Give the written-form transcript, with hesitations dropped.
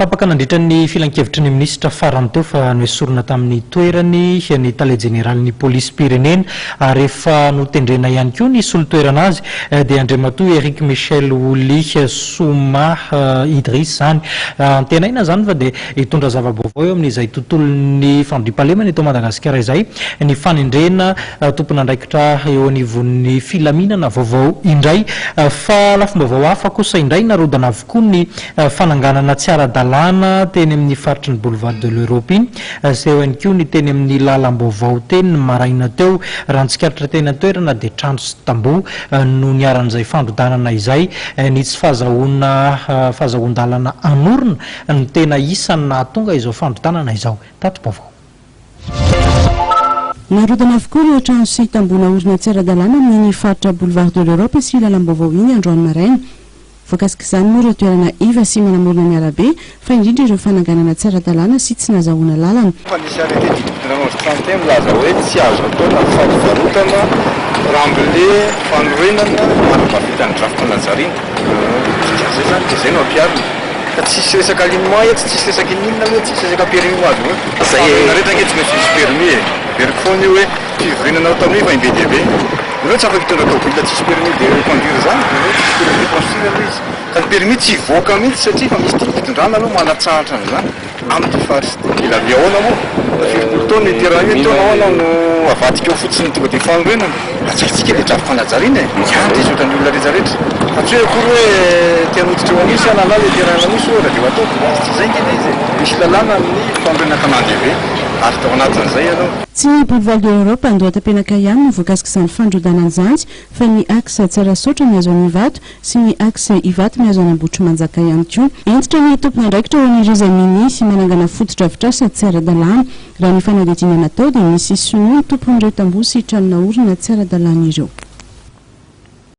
Tapaka nandritra ny filankevitry ny minisitra farany teo fa noesorina tamin'ny toerany ny tale jeneralin'ny polisim-pirenena ary efa notendrena ihany koa ny solotoerana azy dia Andriamatoa Eric Michel Oly Souma Idriss izany. Antenaina izany fa dia hitondra zava-baovao eo amin'izay tontolon'ny fandriampahalemana eto Madagasikara izay ny fanendrena tompon'andraikitra eo anivon'ny filaminana vaovao indray. Fa lafim-baovao hafa kosa indray, narodana avokoa ny fananganana tsy ara-dalàna teny amin'ny faritry ny Boulevard de l'Europe iny sy eo ihany koa ny teny amin'ny lalam-baovao teny ny maraina teo. Raha ny tsikaritra teny an-toerana dia trano sy tamboho no niharan'izay fandrodanana izay. Ny tsy fahazahoana fahazahoan-dalana hanorina no tena isan'ny nahatonga izao fandrodanana izao. Tati-baovao. Narodana avokoa ireo trano sy tamboho naorina tsy ara-dalàna amin'iny faritra Boulevard de l'Europe sy lalam-baovao iny androany maraina. Voakasik'izany moa ireo toerana iva sy manamorona ny arabe, fa indrindra ireo fananganana tsy ara-dalàna sy tsy nazahoana lalana. Fa nisy arrêté du 1931 milaza hoe tsy azo atao na fampivarotana remblai fanorenana mandra-pahavita ny drafitra najariana. Dikan'izay izany dia izay no ampiharina. Fa tsisy resaka alignement eto, tsisy resaka inon'inona aloha, tsisy resaka permis ho azy eo. Fanorenana rehetra ange tsy maintsy misy permis e. Averiko foana io hoe fivoriana natao tamin'io efa im-be dia be. Nareo tsy afaka hitondra tôbila tsisy permis de conduire zany, nareo tsisy permis de construire aloha izy. Ka ny permis tsy hivoaka mihitsy satria efa misy didim-pitondrana aloha manatsahatra an'izany amin'ity faritra ity. Mila avy ahoana moa? Efa firimpolo taona io terrain io, taona ahoana no avadika eo fotsiny tonga dia fanorenana? Hajaintsika ilay drafi-panajariana e! Miandry izy ohatran'ny olona rehetra rehetra. Fa tsy hoe akory hoe te hanoditra eo Anosy hanala ilay terrain an'Anosy ohatra dia ho ataoko. Tsy izay ange ilay izy e! Misy lalàna amin'ny fanorenana tanàn-dehibe ary tao anatin'izay aloha. Tsy ny Boulevard de l'Europe Andohatapenaka ihany no voakasik'izany fandrodanana izany fa ny axe Tsarasaotra mihazo an'Ivato sy ny axe Ivato mihazo an'Ambohitrimanjaka ihany koa. Hentitra ny tompon'andraikitra ho an'ireo izay minia sy manangana fotodrafitrasa tsy ara-dalàna. Raha ny fanadihadiana natao dia misy sinoa ny tompon'ireo tamboho sy trano naorina tsy ara-dalàna ireo.